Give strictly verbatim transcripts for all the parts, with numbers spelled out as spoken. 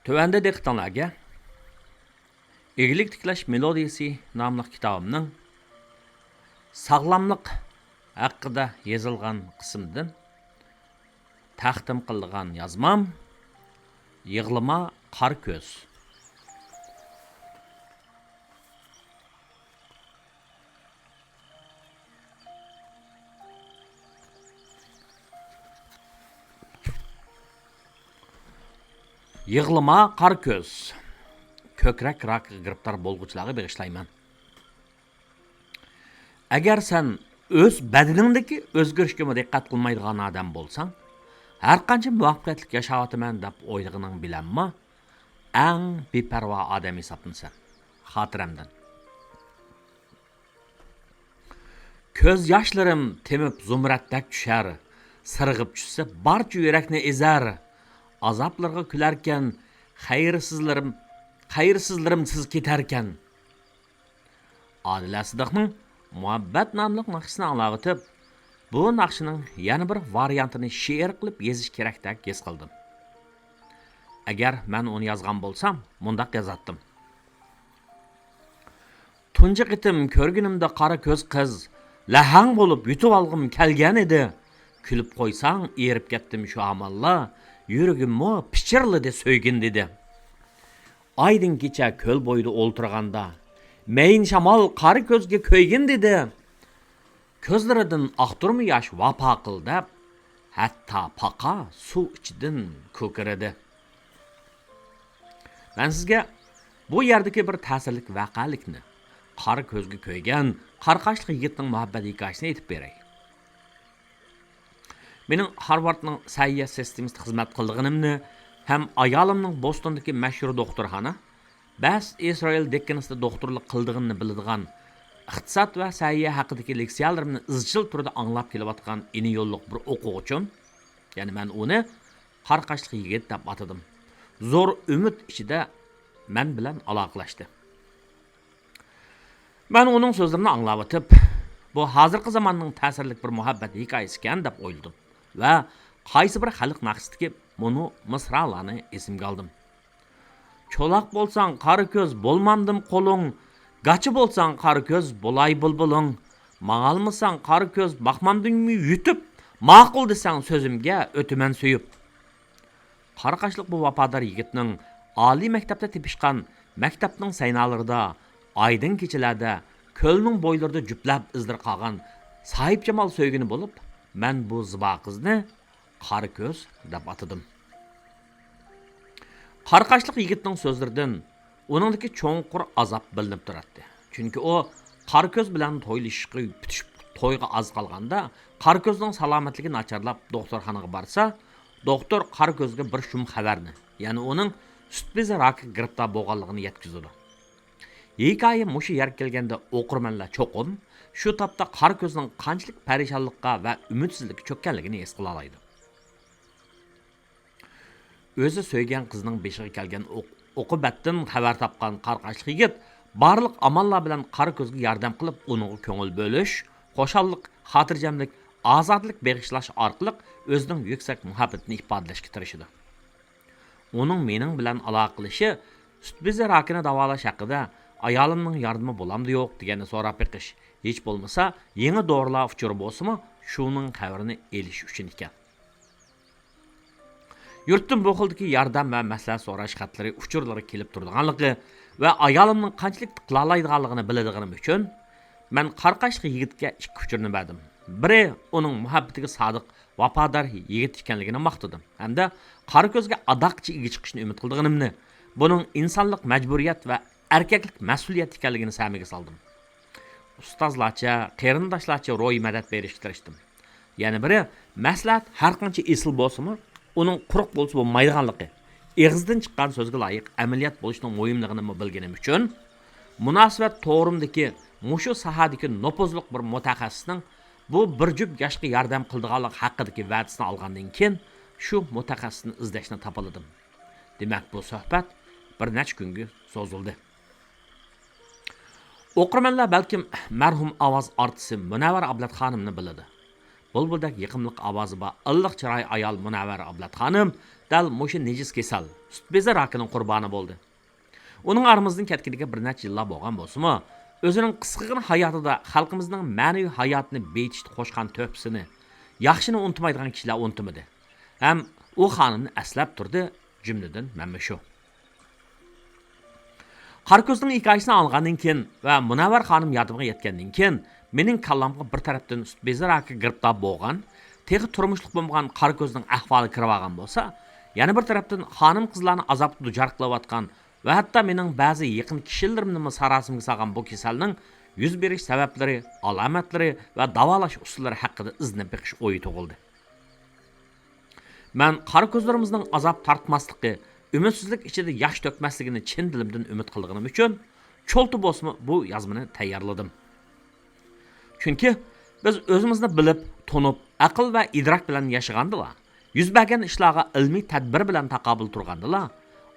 تۆۋەندە دىققىتىڭلارگە ئىگىلىك تىكلەش مېلودىيىسى ناملىق كىتابىمنىڭ ساغلاملىق ھەققىدە يېزىلغان قىسمىدىن تەقدىم قىلىدىغان يازمام، يىغلىما قارا كۆز. يىغلىما قارا كۆز. كۆكرەك راكىغا گىرىپتار بولغۇچىلارغا بېغىشلايمەن. ئەگەر سەن ئۆز بەدىنىڭدىكى ئۆزگىرىشكىمۇ دىققەت قىلمايدىغان ئادەم بولساڭ، ھەرقانچە مۇۋەپپەقىيەتلىك ياشاۋاتىمەن دەپ ئويلىغىنىڭ بىلەنمۇ ئەڭ بىپەرۋا ئادەم ھېسابلىنىسەن. خاتىرەمدىن. كۆز ياشلىرىم تېمىپ زۇمرەتتەك چۈشەر، سىرغىپ چۈشسە بارچە يۈرەكنى ئېزەر. ئازابلىرىغا كۈلەركەن، خەيرسىزلىرىم، خەيرسىزلىرىمسىز كېتەركەن. ئادىلە سىدىقنىڭ مۇھەببەت ناملىق ناخشىسىنى ئاڭلاۋېتىپ، بۇ ناخشىنىڭ يەنە بىر ۋارىيانتىنى شېئىر قىلىپ يېزىش كېرەكتەك ھېس قىلدىم. ئەگەر مەن ئۇنى يازغان بولسام، مۇنداق يازاتتىم. تۇنجى قېتىم كۆرگىنىمدە قارا كۆز قىز، لەھەڭ بولۇپ يۇتۇۋالغۇم كەلگەن ئىدى. كۈلۈپ قويساڭ ئېرىپ كەتتىم شۇ ھامانلا، يۈرىكىممۇ پىچىرلىدى سۆيگىن دېدى. ئايدىڭ كېچە كۆل بويىدا ئولتۇرغاندا، مەيىن شامال قارا كۆزگە كۆيگىن دېدى. كۆزلىرىدىن ئاقتۇرما ياش ۋاپا قىل دەپ، ھەتتا پاقا سۇ ئىچىدىن كۆكىرىدى. مەن سىزگە بۇ يەردىكى بىر تەسىرلىك ۋەقەلىكنى، قارا كۆزگە كۆيگەن قارا قاشلىق يىگىتنىڭ مۇھەببەت ھېكايىسىنى ئېيتىپ بېرەي. مېنىڭ خارۋاردنىڭ سەھىيە سىستېمىسىدا خىزمەت قىلىدىغىنىمنى ھەم ئايالىمنىڭ بوستوندىكى مەشھۇر دوختۇرخانا بەس ئىسرائىل دىككېنستا دوختۇرلۇق قىلىدىغىنىنى بىلىدىغان، ئىقتىساد ۋە سەھىيە ھەققىدىكى لېكسىيەلىرىمنى ئىزچىل تۈردە ئاڭلاپ كېلىۋاتقان ئىنى يوللۇق بىر ئوقۇغۇچىم، يەنى مەن ئۇنى قارا قاشلىق يىگىت دەپ ئاتىدىم، زور ئۈمىد ئىچىدە مەن بىلەن ئالاقىلەشتى. مەن ئۇنىڭ سۆزلىرىنى ئاڭلاۋېتىپ، بۇ ھازىرقى زاماننىڭ تەسىرلىك بىر مۇھەببەت ھېكايىسىكەن دەپ ئويلىدىم ۋە قايسى بىر خەلق ناخشىسىدىكى مۇنۇ مىسرالارنى ئېسىمگە ئالدىم. چولاق بولساڭ قارا كۆز بولمامدىم قولۇڭ، گاچا بولساڭ قارا كۆز بولاي بۇلبۇلۇڭ. ماڭالمىساڭ قارا كۆز باقمامدىممۇ يۈتۈپ، ماقۇل دېسەڭ سۆزۈمگە ئۆتىمەن سۆيۈپ. قارا قاشلىق بۇ ۋاپادار يىگىتنىڭ ئالىي مەكتەپتە تېپىشقان، مەكتەپنىڭ سەينالىرىدا، ئايدىڭ كېچىلەردە، كۆلنىڭ بويلىرىدا جۈپلەپ ئىزلىرى قالغان ساھىبجامال سۆيگىنى بولۇپ، مەن بۇ زىبا قىزنى قارا كۆز دەپ ئاتىدىم. قارا قاشلىق يىگىتنىڭ سۆزلىرىدىن ئۇنىڭدىكى چوڭقۇر ئازاب بىلىنىپ تۇراتتى. چۈنكى ئۇ قارا كۆز بىلەن تويلىشىشقا پۈتۈشۈپ تويغا ئاز قالغاندا، قارا كۆزنىڭ سالامەتلىكى ناچارلاپ دوختۇرخانىغا بارسا، دوختۇر قارا كۆزگە بىر شۇم خەۋەرنى، يەنى ئۇنىڭ سۈت بېزى راكىغا گىرىپتار بولغانلىقىنى يەتكۈزىدۇ. ھېكايە مۇشۇ يەرگە كەلگەندە ئوقۇرمەنلەر چوقۇم شۇ تاپتا قارا كۆزنىڭ قانچىلىك پەرىشانلىققا ۋە ئۈمىدسىزلىككە چۆككەنلىكىنى ھېس قىلالايدۇ. ئۆزى سۆيگەن قىزنىڭ بېشىغا كەلگەن ئوق-، ئوقۇبەتتىن خەۋەر تاپقان قارا قاشلىق يىگىت بارلىق ئاماللار بىلەن قارا كۆزگە ياردەم قىلىپ، ئۇنىڭغا كۆڭۈل بۆلۈش، خۇشاللىق، خاتىرجەملىك، ئازادىلىك بېغىشلاش ئارقىلىق ئۆزىنىڭ يۈكسەك مۇھەببىتىنى ئىپادىلەشكە تىرىشىدۇ. ئۇنىڭ مېنىڭ بىلەن ئالاقىلىشى، سۈت بېزى راكىنى داۋالاش ھەققىدە، ئايالىمنىڭ ياردىمى بولامدۇ يوق دېگەننى سوراپ بېقىش، ھېچ بولمىسا يېڭى دورىلار ئۇچۇرى بولسىمۇ شۇنىڭ خەۋىرىنى ئېلىش ئۈچۈن ئىكەن. يۇرتتىن بۇ خىلدىكى ياردەم ۋە مەسلىھەت سوراش خەتلىرى، ئۇچۇرلىرى كېلىپ تۇرىدىغانلىقى ۋە ئايالىمنىڭ قانچىلىك قىلالايدىغانلىقىنى بىلىدىغىنىم ئۈچۈن، مەن قارا قاشلىق يىگىتكە ئىككى ئۇچۇرنى بەردىم. بىرى ئۇنىڭ مۇھەببىتىگە سادىق، ۋاپادار يىگىت ئىكەنلىكىنى ماختىدىم ھەمدە قارا كۆزگە ئاداققىچە ئىگە چىقىشنى ئۈمىد قىلىدىغىنىمنى، بۇنىڭ ئىنسانلىق مەجبۇرىيەت ۋە ئەركەكلىك مەسئۇلىيەت ئىكەنلىكىنى سەمىگە سالدىم. ئۇستازلارچە، قېرىنداشلارچە روھىي مەدەت بېرىشكە تىرىشتىم. يەنە بىرى، مەسلىھەت ھەرقانچە ئېسىل بولسىمۇ، ئۇنىڭ قۇرۇق بولسا بولمايدىغانلىقى، ئېغىزدىن چىققان سۆزگە لايىق ئەمەلىيەت بولۇشنىڭ مۇھىملىقىنىمۇ بىلگىنىم ئۈچۈن، مۇناسىۋەت تورۇمدىكى مۇشۇ ساھەدىكى نوپۇزلۇق بىر مۇتەخەسسىسنىڭ بۇ بىر جۈپ ياشقا ياردەم قىلىدىغانلىقى ھەققىدىكى ۋەدىسىنى ئالغاندىن كېيىن، شۇ مۇتەخەسسىسنى ئىزدەشنى تاپالىدىم. دېمەك، بۇ سۆھبەت بىر نەچچە كۈنگە سوزۇلدى. ئوقۇرمەنلەر بەلكىم مەرھۇم ئاۋاز ئارتىسى مۇنەۋۋەر ئابلەت خانىمنى بىلىدۇ. بۇلبۇلدەك يېقىملىق ئاۋازى بار، ئىللىق چىراي ئايال مۇنەۋۋەر ئابلەت خانىم دەل مۇشۇ نىجىس كېسەل، سۈت بېزى راكىنىڭ قۇربانى بولدى. ئۇنىڭ ئارىمىزدىن كەتكىنىگە بىر نەچچە يىللار بولغان بولسىمۇ، ئۆزىنىڭ قىسقىغىنا ھاياتىدا خەلقىمىزنىڭ مەنىۋى ھاياتىنى بېيىتىشتە قوشقان تۆھپىسىنى، ياخشىنى ئۇنتۇمايدىغان كىشىلەر ئۇنتۇمىدى. ھەم ئۇ خانىمنى ئەسلەپ تۇردى، جۈملىدىن مەنمۇ شۇ. قارا كۆزنىڭ ھېكايىسىنى ئاڭلىغاندىن كېيىن ۋە مۇنەۋۋەر خانىم يادىمغا يەتكەندىن كېيىن، مېنىڭ كاللامغا بىر تەرەپتىن سۈت بېزى راكىغا گىرىپتار بولغان، تېخى تۇرمۇشلۇق بولمىغان قارا كۆزنىڭ ئەھۋالى كىرىۋالغان بولسا، يەنە بىر تەرەپتىن خانىم-قىزلارنى ئازابقا دۇچار قىلىۋاتقان ۋە ھەتتا مېنىڭ بەزى يېقىن كىشىلىرىمنىمۇ ساراسىمىگە سالغان بۇ كېسەلنىڭ يۈز بېرىش سەۋەبلىرى، ئالامەتلىرى ۋە داۋالاش ئۇسۇللىرى ھەققىدە ئىزدىنىپ بېقىش ئويى تۇغۇلدى. مەن قارا كۆزلىرىمىزنىڭ ئازاب تارتماسلىقى، ئۈمىدسىزلىك ئىچىدە ياش تۆكمەسلىكىنى چىن دىلىمدىن ئۈمىد قىلغىنىم ئۈچۈن، چولتا بولسىمۇ بۇ يازمىنى تەييارلىدىم. چۈنكى بىز ئۆزىمىزنى بىلىپ، تونۇپ، ئەقىل ۋە ئىدراك بىلەن ياشىغاندىلا، يۈز بەرگەن ئىشلارغا ئىلمىي تەدبىر بىلەن تاقابىل تۇرغاندىلا،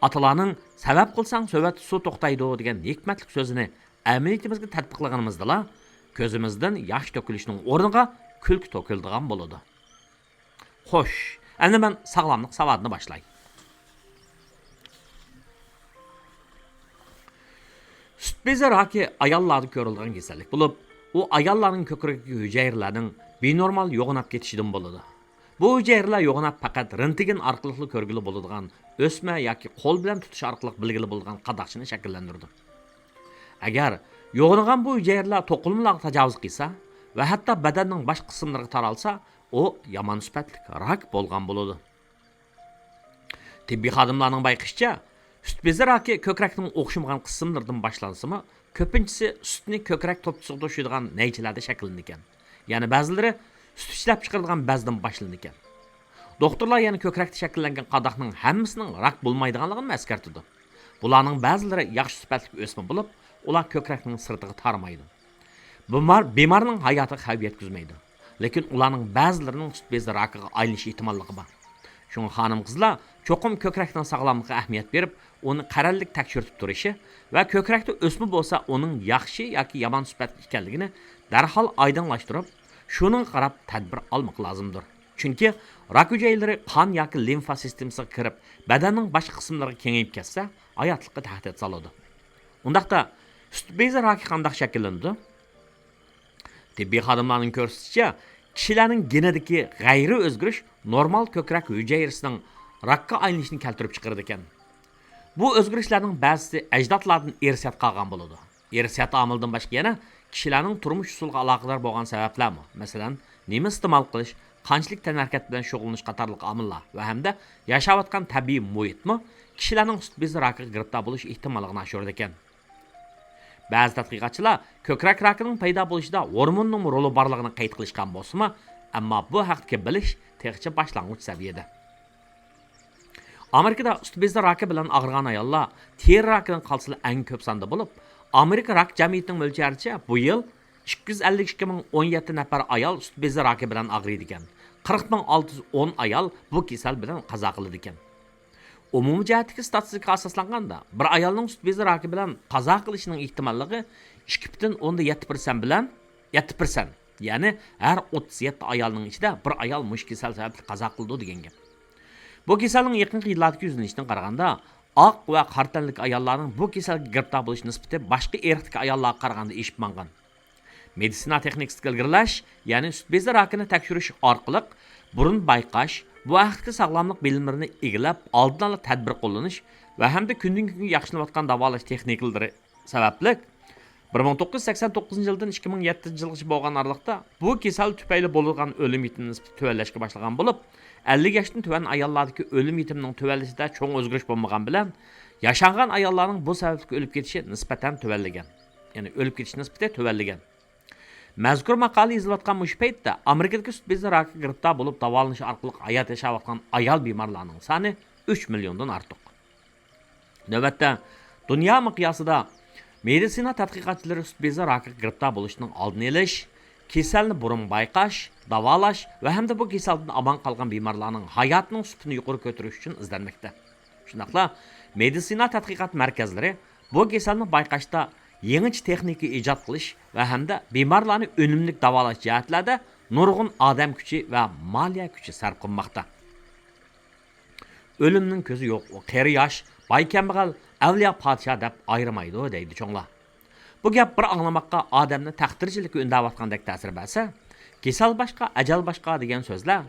ئاتىلارنىڭ «سەۋەب قىلساڭ سۆۋەتتە سۇ توختايدۇ» دېگەن ھېكمەتلىك سۆزىنى ئەمەلىيىتىمىزگە تەتبىقلىغىنىمىزدىلا، كۆزىمىزدىن ياش تۆكۈلۈشنىڭ ئورنىغا كۈلكە تۆكۈلىدىغان بولىدۇ. خوش، ئەمدى مەن ساغلاملىق ساۋاتىنى باشلاي. سۈت بېزى راكى ئاياللاردا كۆرۈلىدىغان كېسەللىك بولۇپ، ئۇ ئاياللارنىڭ كۆكرىكىدىكى ھۈجەيرىلەرنىڭ بىنورمال يوغىناپ كېتىشىدىن بولىدۇ. بۇ ھۈجەيرىلەر يوغىناپ پەقەت رېنتگېن ئارقىلىقلا كۆرگىلى بولىدىغان ئۆسمە ياكى قول بىلەن تۇتۇش ئارقىلىق بىلگىلى بولىدىغان قاداقچىنى شەكىللەندۈرىدۇ. ئەگەر يوغىنىغان بۇ ھۈجەيرىلەر توقۇلمىلارغا تاجاۋۇز قىلسا ۋە ھەتتا بەدەننىڭ باشقا قىسىملىرىغا تارالسا، ئۇ يامان سۈپەتلىك راك بولغان بولىدۇ. تېببىي خادىملارنىڭ بايقىشىچە، سۈت بېزى راكى كۆكرەكنىڭ ئوخشىمىغان قىسىملىرىدىن باشلانسىمۇ، كۆپىنچىسى سۈتنى كۆكرەك توپچىسىغا توشۇيدىغان نەيچىلەردە شەكىللىنىدىكەن. يەنە بەزىلىرى سۈت ئىشلەپچىقىرىدىغان بەزدىن باشلىنىدىكەن. دوختۇرلار يەنە كۆكرەكتە شەكىللەنگەن قاداقنىڭ ھەممىسىنىڭ راك بولمايدىغانلىقىنى ئەسكەرتىدۇ. بۇلارنىڭ بەزىلىرى ياخشى سۈپەتلىك ئۆسمە بولۇپ، ئۇلار كۆكرەكنىڭ سىرتىغا تارىمايدۇ. بىمار، بىمارنىڭ ھاياتىغا خەۋپ يەتكۈزمەيدۇ. لېكىن ئۇلارنىڭ بەزىلىرىنىڭ سۈت بېزى راكىغا ئايلىنىش ئېھتىماللىقى بار. شۇڭا خانىم-قىزلار چوقۇم كۆكرەكنىڭ ساغلاملىقىغا ئەھمىيەت بېرىپ، ئۇنى قەرەللىك تەكشۈرتۈپ تۇرۇشى ۋە كۆكرەكتە ئۆسمە بولسا ئۇنىڭ ياخشى ياكى يامان سۈپەتلىك ئىكەنلىكىنى دەرھال ئايدىڭلاشتۇرۇپ، شۇنىڭغا قاراپ تەدبىر ئالمىقى لازىمدۇر. چۈنكى راك ھۈجەيرىلىرى قان ياكى لىمفا سىستېمىسىغا كىرىپ، بەدەننىڭ باشقا قىسىملىرىغا كېڭىيىپ كەتسە، ھاياتلىققا تەھدىت سالىدۇ. ئۇنداقتا، سۈت بېزى راكى قانداق شەكىللىنىدۇ؟ تېببىي خادىملارنىڭ كۆرسىتىشىچە، كىشىلەرنىڭ گېنىدىكى غەيرىي ئۆزگىرىش نورمال كۆكرەك ھۈجەيرىسىنىڭ راكقا ئايلىنىشىنى كەلتۈرۈپ چىقىرىدىكەن. بۇ ئۆزگىرىشلەرنىڭ بەزىسى ئەجدادلاردىن ئىرسىيەت قالغان بولىدۇ. ئىرسىيەت ئامىلىدىن باشقا يەنە كىشىلەرنىڭ تۇرمۇش ئۇسۇلىغا ئالاقىدار بولغان سەۋەبلەرمۇ، مەسىلەن، نېمە ئىستېمال قىلىش، قانچىلىك تەنھەرىكەت بىلەن شۇغۇللىنىش قاتارلىق ئامىللار ۋە ھەمدە ياشاۋاتقان تەبىئىي مۇھىتمۇ كىشىلەرنىڭ سۈت بېزى راكىغا گىرىپتار بولۇش ئېھتىماللىقىنى ئاشۇرىدىكەن. بەزى تەتقىقاتچىلار كۆكرەك راكىنىڭ پەيدا بولۇشىدا ھورموننىڭمۇ رولى بارلىقىنى قەيت قىلىشقان بولسىمۇ، ئەمما بۇ ھەقتىكى بىلىش تېخىچە باشلانغۇچ سەۋىيەدە. ئامېرىكىدا سۈت بېزى راكى بىلەن ئاغرىغان ئاياللار تېرە راكىدىن قالسىلا ئەڭ كۆپ ساندا بولۇپ، ئامېرىكا راك جەمئىيىتىنىڭ مۆلچەرىچە بۇ يىل ئىككى يۈز ئەللىك ئىككى مىڭ ئون يەتتە نەپەر ئايال سۈت بېزى راكى بىلەن ئاغرىيدىكەن. قىرىق مىڭ ئالتە يۈز ئون ئايال بۇ كېسەل بىلەن قازا قىلىدىكەن. ئومۇمىي جەھەتتىكى ستاتىستىكىغا ئاساسلانغاندا، بىر ئايالنىڭ سۈت بېزى راكى بىلەن قازا قىلىشىنىڭ ئېھتىماللىقى ئىككى پۈتۈن ئوندىن يەتتە پىرسەنت بىلەن، يەتتە پىرسەنت، يەنى ھەر ئوتتۇز يەتتە ئايالنىڭ ئىچىدە بىر ئايال مۇشۇ كېسەل سەۋەبلىك قازا قىلىدۇ دېگەن گەپ. بۇ كېسەلنىڭ يېقىنقى يىللاردىكى يۈزلىنىشىدىن قارىغاندا، ئاق ۋە قارا تەنلىك ئاياللارنىڭ بۇ كېسەلگە گىرىپتار بولۇش نىسبىتى باشقا ئىرقتىكى ئاياللارغا قارىغاندا ئېشىپ ماڭغان. مېدىتسىنا تېخنىكىسىدىكى ئىلگىرىلەش، يەنى سۈت بېزى راكىنى تەكشۈرۈش ئارقىلىق بۇرۇن بايقاش، بۇ ھەقتىكى ساغلاملىق بىلىملىرىنى ئىگىلەپ، ئالدىن ئالا تەدبىر قوللىنىش ۋە ھەمدە كۈندىن كۈنگە ياخشىلىنىۋاتقان داۋالاش تېخنىكىلىرى سەۋەبلىك، بىر مىڭ توققۇز يۈز سەكسەن توققۇزىنچى يىلدىن ئىككى مىڭ يەتتىنچى يىلغىچە بولغان ئارىلىقتا بۇ كېسەل تۈپەيلى بولىدىغان ئۆلۈم يېتىم نىسبىتى تۆۋەنلەشكە باشلىغان بولۇپ، ئەللىك ياشتىن تۆۋەن ئاياللاردىكى ئۆلۈم يېتىمنىڭ تۆۋەنلىشىدە چوڭ ئۆزگىرىش بولمىغان بىلەن، ياشانغان ئاياللارنىڭ بۇ سەۋەبلىك ئۆلۈپ كېتىشى نىسبەتەن تۆۋەنلىگەن. يەنى ئۆلۈپ كېتىش نىسبىتى تۆۋەنلىگەن. مەزكۇر ماقالە يېزىلىۋاتقان مۇشۇ پەيتتە ئامېرىكىدىكى سۈت بېزى راكىغا گىرىپتار بولۇپ داۋالىنىش ئارقىلىق ھايات ياشاۋاتقان ئايال بىمارلارنىڭ سانى ئۈچ مىليوندىن ئارتۇق. نۆۋەتتە، دۇنيا مىقياسىدا مېدىتسىنا تەتقىقاتچىلىرى سۈت بېزى راكىغا گىرىپتار بولۇشنىڭ ئالدىنى ئېلىش، كېسەلنى بۇرۇن بايقاش، داۋالاش ۋە ھەمدە بۇ كېسەلدىن ئامان قالغان بىمارلارنىڭ ھاياتىنىڭ سۈپىتىنى يۇقىرى كۆتۈرۈش ئۈچۈن ئىزدەنمەكتە. شۇنداقلا مېدىتسىنا تەتقىقات مەركەزلىرى بۇ كېسەلنى بايقاشتا يېڭىچە تېخنىكا ئىجاد قىلىش ۋە ھەمدە بىمارلارنى ئۈنۈملۈك داۋالاش جەھەتلەردە نۇرغۇن ئادەم كۈچى ۋە مالىيە كۈچى سەرپ قىلماقتا. ئۆلۈمنىڭ كۆزى يوق، ئۇ قېرى ياش، باي كەمبەغەل، ئەۋلىيا پادىشاھ دەپ ئايرىمايدۇ دەيدۇ چوڭلار. بۇ گەپ بىر ئاڭلىماققا ئادەمنى تەقدىرچىلىككە ئۈندەۋاتقاندەك تەسىر بەرسە، كېسەل باشقا، ئەجەل باشقا دېگەن سۆزلەر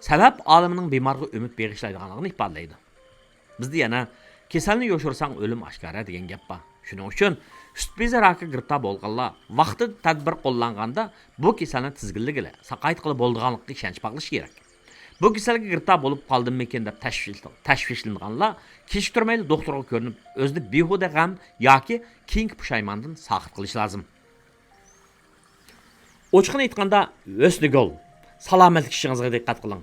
سەۋەب ئالىمىنىڭ بىمارغا ئۈمىد بېغىشلايدىغانلىقىنى ئىپادىلەيدۇ. بىزدە يەنە، «كېسەلنى يوشۇرساڭ، ئۆلۈم ئاشكارا» دېگەن گەپ بار. شۇنىڭ ئۈچۈن سۈت بېزى راكىغا گىرىپتار بولغانلار ۋاقتىدا تەدبىر قوللانغاندا بۇ كېسەلنى تىزگىنلىگىلى، ساقايتقىلى بولىدىغانلىقىغا ئىشەنچ باغلىشى كېرەك. بۇ كېسەلگە گىرىپتار بولۇپ قالدىممىكىن دەپ تەشۋىش-، تەشۋىشلىنىدىغانلار كېچىكتۈرمەيلا دوختۇرغا كۆرۈنۈپ، ئۆزىنى بىھۇدە غەم ياكى كېيىنكى پۇشايماندىن ساقىت قىلىشى لازىم. ئوچۇقىنى ئېيتقاندا، ھۆسنىگۈل، سالامەتلىك ئىشىڭىزغا دىققەت قىلىڭ.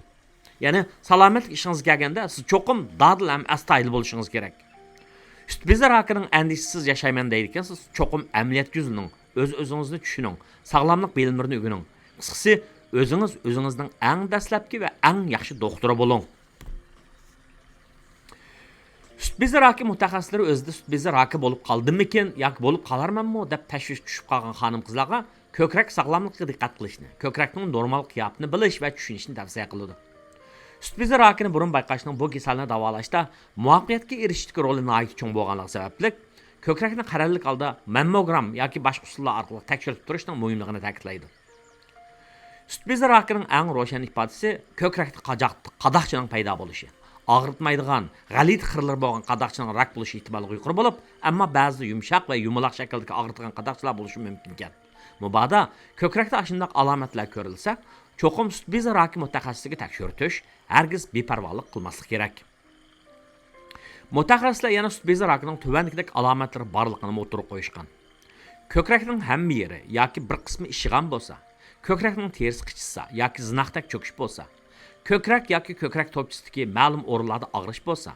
يەنى سالامەتلىك ئىشىڭىزغا كەلگەندە، سىز چوقۇم دادىل ھەم ئەستايىدىل بولۇشىڭىز كېرەك. سۈت بېزى راكىنىڭ ئەندىشىسىز ياشايمەن دەيدىكەنسىز، چوقۇم ئەمەلىيەتكە يۈزلىنىڭ، ئۆز-ئۆزىڭىزنى چۈشىنىڭ، ساغلاملىق بىلىملىرىنى ئۆگىنىڭ. قىسقىسى، ئۆزىڭىز ئۆزىڭىزنىڭ ئەڭ دەسلەپكى ۋە ئەڭ ياخشى دوختۇرى بولۇڭ. سۈت بېزى راكى مۇتەخەسسىسلىرى ئۆزىدە سۈت بېزى راكى بولۇپ قالدىممىكىن ياكى بولۇپ قالارمەنمۇ دەپ تەشۋىشكە چۈشۈپ قالغان خانىم-قىزلارغا كۆكرەك ساغلاملىقىغا دىققەت قىلىشنى، كۆكرەكنىڭ نورمال قىياپىتىنى بىلىش ۋە چۈشىنىشنى تەۋسىيە قىلىدۇ. سۈت بېزى راكىنى بۇرۇن بايقاشنىڭ بۇ كېسەلنى داۋالاشتا مۇۋەپپەقىيەتكە ئېرىشىشتىكى رولى ناھايىتى چوڭ بولغانلىقى سەۋەبلىك، كۆكرەكنى قەرەللىك ھالدا مامموگرام ياكى باشقا ئۇسۇللار ئارقىلىق تەكشۈرتۈپ تۇرۇشنىڭ مۇھىملىقىنى تەكىتلەيدۇ. سۈت بېزى راكىنىڭ ئەڭ روشەن ئىپادىسى كۆكرەكتە قاجاق-، قاداقچىنىڭ پەيدا بولۇشى. ئاغرىتمايدىغان، غەلىتە خىرلىرى بولغان قاداقچىنىڭ راك بولۇش ئېھتىماللىقى يۇقىرى بولۇپ، ئەمما بەزىدە يۇمشاق ۋە يۇمىلاق شەكىلدىكى ئاغرىتىدىغان قاداقچىلار بولۇشى مۇمكىنكەن. مۇبادا كۆكرەكتە ئاشۇنداق ئالامەتلەر كۆرۈلسە، چوقۇم سۈت بېزى راكى مۇتەخەسسىسىگە تەكشۈرتۈش، ھەرگىز بىپەرۋالىق قىلماسلىق كېرەك. مۇتەخەسسىسلەر يەنە سۈت بېزى راكىنىڭ تۆۋەندىكىدەك ئالامەتلىرى بارلىقىنىمۇ ئوتتۇرىغا قويۇشقان. كۆكرەكنىڭ ھەممە يېرى ياكى بىر قىسمى ئىششىغان بولسا، كۆكرەكنىڭ تېرىسى قىچىشسا ياكى زىناقتەك چۆكۈش بولسا، كۆكرەك ياكى كۆكرەك توپچىسىدىكى مەلۇم ئورۇنلاردا ئاغرىش بولسا،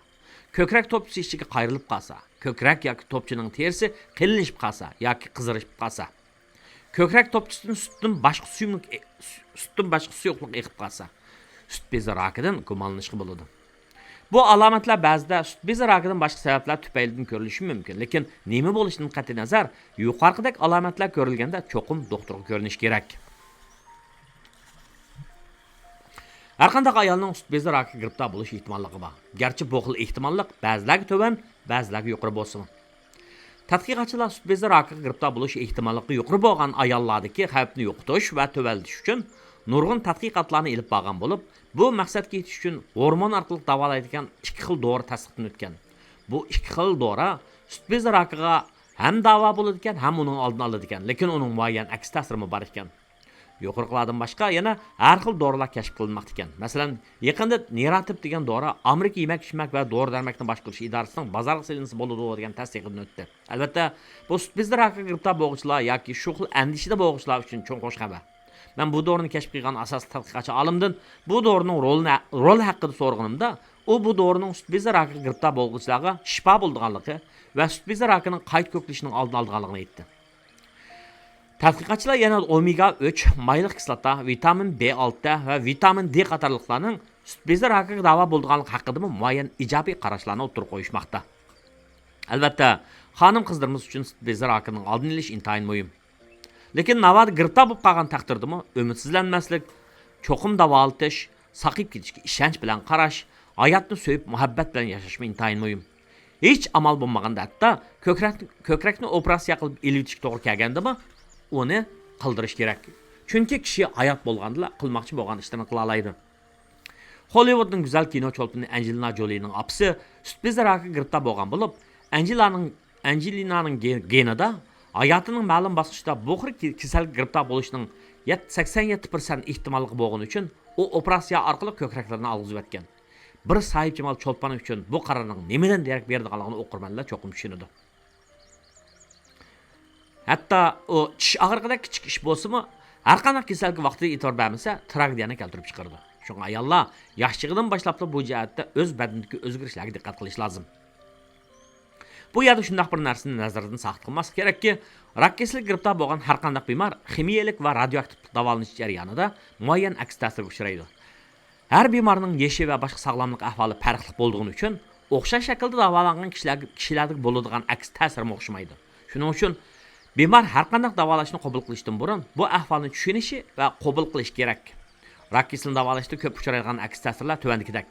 كۆكرەك توپچىسى ئىچىگە قايرىلىپ قالسا، كۆكرەك ياكى توپچىنىڭ تېرىسى قېلىنلىشىپ قالسا ياكى قىزىرىشىپ قالسا، كۆكرەك توپچىسىدىن سۈتتىن باشقا سۇيۇملۇق ئې-، سۈتتىن باشقا سۇيۇقلۇق ئېقىپ قالسا، سۈت بېزى راكىدىن گۇمانلىنىشقا بولىدۇ. بۇ ئالامەتلەر بەزىدە سۈت بېزى راكىدىن باشقا سەۋەبلەر تۈپەيلىدىن كۆرۈلۈشى مۇمكىن، لېكىن نېمە بولۇشىدىن قەتئىينەزەر، يۇقىرىقىدەك ئالامەتلەر كۆرۈلگەندە چوقۇم دوختۇرغا كۆرۈنۈش كېرەك. ھەرقانداق ئايالنىڭ سۈت بېزى راكىغا گىرىپتار بولۇش ئېھتىماللىقى بار. گەرچە بۇ خىل ئېھتىماللىق بەزىلەرگە تۆۋەن، بەزىلەرگە يۇقىرى بولسىمۇ. تەتقىقاتچىلار سۈت بېزى راكىغا گىرىپتار بولۇش ئېھتىماللىقى يۇقىرى بولغان ئاياللاردىكى خەۋپنى يوقىتىش ۋە تۆۋەنلىتىش ئۈچۈن نۇرغۇن تەتقىقاتلارنى ئېلىپ بارغان بولۇپ، بۇ مەقسەتكە يېتىش ئۈچۈن ھورمون ئارقىلىق داۋالايدىغان ئىككى خىل دورا تەستىقتىن ئۆتكەن. بۇ ئىككى خىل دورا سۈت بېزى راكىغا ھەم داۋا بولىدىكەن، ھەم ئۇنىڭ ئالدىنى ئالىدىكەن، لېكىن ئۇنىڭ مۇئەييەن ئەكس تەسىرىمۇ بار ئىكەن. يۇقىرىقىلاردىن باشقا يەنە ھەر خىل دورىلار كەشىپ قىلىنماقتا ئىكەن. مەسىلەن، يېقىندا نېراتىپ دېگەن دورا ئامېرىكا يېمەك-ئىچمەك ۋە دورا-دەرمەكنى باشقۇرۇش ئىدارىسىنىڭ بازارغا سېلىنسا بولىدۇ دېگەن تەستىقىدىن ئۆتتى. ئەلۋەتتە، بۇ سۈت بېزى راكىغا گىرىپتار بولغۇچىلار ياكى شۇ خىل ئەندىشىدە بولغۇچىلار ئۈچۈن چوڭ خۇش خەۋەر. مەن بۇ دورىنى كەشىپ قىلغان ئاساسلىق تەتقىقاتچى ئالىمدىن بۇ دورىنىڭ رولىنى، رولى ھەققىدە سورىغىنىمدا، ئۇ بۇ دورىنىڭ سۈت بېزى راكىغا گىرىپتار بولغۇچىلارغا شىپا بولىدىغانلىقى ۋە سۈت بېزى راكىنىڭ قايتا كۆكلىشىنىڭ ئالدىنى ئالىدىغانلىقىنى ئېيتتى. تەتقىقاتچىلار يەنە ئومېگا ئۈچ، مايلىق كىسلاتا، ۋىتامىن بې ئالتە ۋە ۋىتامىن دې قاتارلىقلارنىڭ سۈت بېزى راكىغا داۋا بولىدىغانلىقى ھەققىدىمۇ مۇئەييەن ئىجابىي قاراشلارنى ئوتتۇرىغا قويۇشماقتا. ئەلۋەتتە، خانىم-قىزلىرىمىز ئۈچۈن سۈت بېزى راكىنىڭ ئالدىنى ئېلىش ئىنتايىن مۇھىم. لېكىن ناۋادا گىرىپتار بولۇپ قالغان تەقدىردىمۇ ئۈمىدسىزلەنمەسلىك، چوقۇم داۋالىتىش، ساقىيىپ كېتىشكە ئىشەنچ بىلەن قاراش، ھاياتنى سۆيۈپ، مۇھەببەت بىلەن ياشاشمۇ ئىنتايىن مۇھىم. ھېچ ئامال بولمىغاندا ھەتتا كۆكرەك، كۆكرەكنى ئوپېراتسىيە قىلىپ ئېلىۋېتىشكە توغرا كەلگەندىمۇ ئۇنى قىلدۇرۇش كېرەك. چۈنكى كىشى ھايات بولغاندىلا قىلماقچى بولغان ئىشلىرىنى قىلالايدۇ. خوللىۋۇدنىڭ گۈزەل كىنو چولپىنى ئەنجېلىنا جولىنىڭ ئاپىسى سۈت بېزى راكىغا گىرىپتار بولغان بولۇپ، ئەنجېلانىڭ، ئەنجېلىنانىڭ گې-، گېنىدا ھاياتىنىڭ مەلۇم باسقۇچتا بۇ خىل كېسەلگە گىرىپتار بولۇشنىڭ يەت-، سەكسەن يەتتە پىرسەنت ئېھتىماللىقى بولغىنى ئۈچۈن ئۇ ئوپېراتسىيە ئارقىلىق كۆكرەكلىرىنى ئالغۇزۇۋەتكەن. بىر ساھىبجامال چولپان ئۈچۈن بۇ قارارنىڭ نېمىدىن دېرەك بېرىدىغانلىقىنى ئوقۇرمەنلەر چوقۇم چۈشىنىدۇ. ھەتتا ئۇ چىش ئاغرىقىدەك كىچىك ئىش بولسىمۇ، ھەرقانداق كېسەلگە ۋاقتىدا ئېتىبار بەرمىسە، تراگېدىيەنى كەلتۈرۈپ چىقىرىدۇ. شۇڭا ئاياللار ياش چېغىدىن باشلاپلا بۇ جەھەتتە ئۆز بەدىنىدىكى ئۆزگىرىشلەرگە دىققەت قىلىش لازىم. بۇ يەردە شۇنداق بىر نەرسىنى نەزەردىن ساقىت قىلماسلىق كېرەككى، راك كېسىلىگە گىرىپتار بولغان ھەرقانداق بىمار خىمىيەلىك ۋە رادىيوئاكتىپلىق داۋالىنىش جەريانىدا مۇئەييەن ئەكس تەسىرگە ئۇچرايدۇ. ھەر بىمارنىڭ يېشى ۋە باشقا ساغلاملىق ئەھۋالى پەرقلىق بولىدىغىنى ئۈچۈن، ئوخشاش شەكىلدە داۋالانغان كىشىلەرگە، كىشىلەردىكى بولىدىغان ئەكس تەسىرمۇ ئوخشىمايدۇ. شۇنىڭ ئۈچۈن بىمار ھەرقانداق داۋالاشنى قوبۇل قىلىشتىن بۇرۇن بۇ ئەھۋالنى چۈشىنىشى ۋە قوبۇل قىلىشى كېرەك. راك كېسىلىنى داۋالاشتا كۆپ ئۇچرايدىغان ئەكس تەسىرلەر تۆۋەندىكىدەك.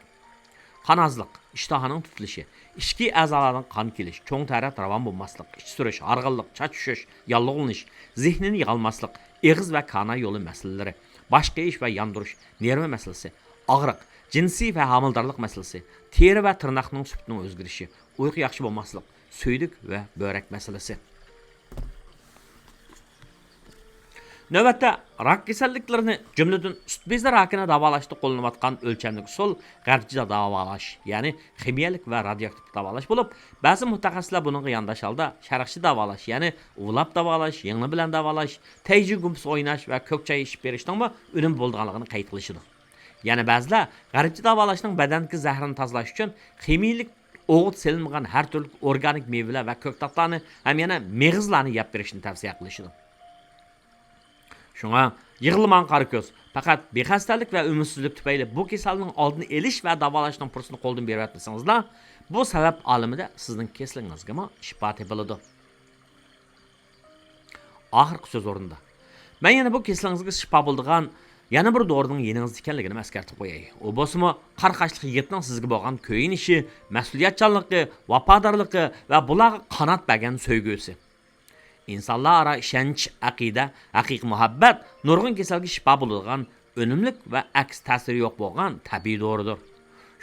قان ئازلىق، ئىشتىھانىڭ تۈتۈلۈشى، ئىچكى ئەزالارنىڭ قان كېلىش، چوڭ تەرەت راۋان بولماسلىق، ئىچ سۈرۈش، ھارغىنلىق، چاچ چۈشۈش، ياللۇغلىنىش، زېھنىنى يىغالماسلىق، ئېغىز ۋە كاناي يولى مەسىلىلىرى، باش قېيىش ۋە ياندۇرۇش، نېرۋا مەسىلىسى، ئاغرىق، جىنسىي ۋە ھامىلىدارلىق مەسىلىسى، تېرە ۋە تىرناقنىڭ سۈپىتىنىڭ ئۆزگىرىشى، ئۇيقۇ ياخشى بولماسلىق، سۈيدۈك ۋە بۆرەك مەسىلىسى. نۆۋەتتە راك كېسەللىكلىرىنى، جۈملىدىن سۈت بېزى راكىنى داۋالاشتا قوللىنىلىۋاتقان ئۆلچەملىك ئۇسۇل غەربچە داۋالاش، يەنى خىمىيەلىك ۋە رادىيوئاكتىپ داۋالاش بولۇپ، بەزى مۇتەخەسسىسلەر بۇنىڭغا يانداش ھالدا شەرقچە داۋالاش، يەنى ئۇۋىلاپ داۋالاش، يىڭنە بىلەن داۋالاش، تەيجى گۇمپىسى ئويناش ۋە كۆك چاي ئىچىپ بېرىشنىڭمۇ ئۈنۈم بولىدىغانلىقىنى قەيت قىلىشىدۇ. يەنە بەزىلەر غەربچە داۋالاشنىڭ بەدەندىكى زەھەرنى تازىلاش ئۈچۈن خىمىيەلىك ئوغۇت سېلىنمىغان ھەر تۈرلۈك ئورگانىك مېۋىلەر ۋە كۆكتاتلارنى ھەم يەنە مېغىزلارنى يەپ بېرىشنى تەۋسىيە قىلىشىدۇ. شۇڭا يىغلىماڭ قارا كۆز، پەقەت بىخەستەلىك ۋە ئۈمىدسىزلىك تۈپەيلى بۇ كېسەلنىڭ ئالدىنى ئېلىش ۋە داۋالاشنىڭ پۇرسىتىنى قولدىن بېرىۋەتمىسىڭىزلا، بۇ سەۋەب ئالىمىدە سىزنىڭ كېسىلىڭىزگىمۇ شىپا تېپىلىدۇ. ئاخىرقى سۆز ئورنىدا. مەن يەنە بۇ كېسىلىڭىزگە شىپا بولىدىغان يەنە بىر دورىنىڭ يېنىڭىزدا ئىكەنلىكىنىمۇ ئەسكەرتىپ قوياي. ئۇ بولسىمۇ قارا قاشلىق يىگىتنىڭ سىزگە بولغان كۆيۈنۈشى، مەسئۇلىيەتچانلىقى، ۋاپادارلىقى ۋە بۇلارغا قانات بەرگەن سۆيگۈسى. ئىنسانلار ئارا ئىشەنچ، ئەقىدە، ھەقىقىي مۇھەببەت نۇرغۇن كېسەلگە شىپا بولىدىغان ئۈنۈملۈك ۋە ئەكس تەسىرى يوق بولغان تەبىئىي دورىدۇر.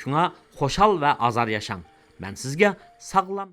شۇڭا خۇشال ۋە ئازادە ياشاڭ. مەن سىزگە ساغلام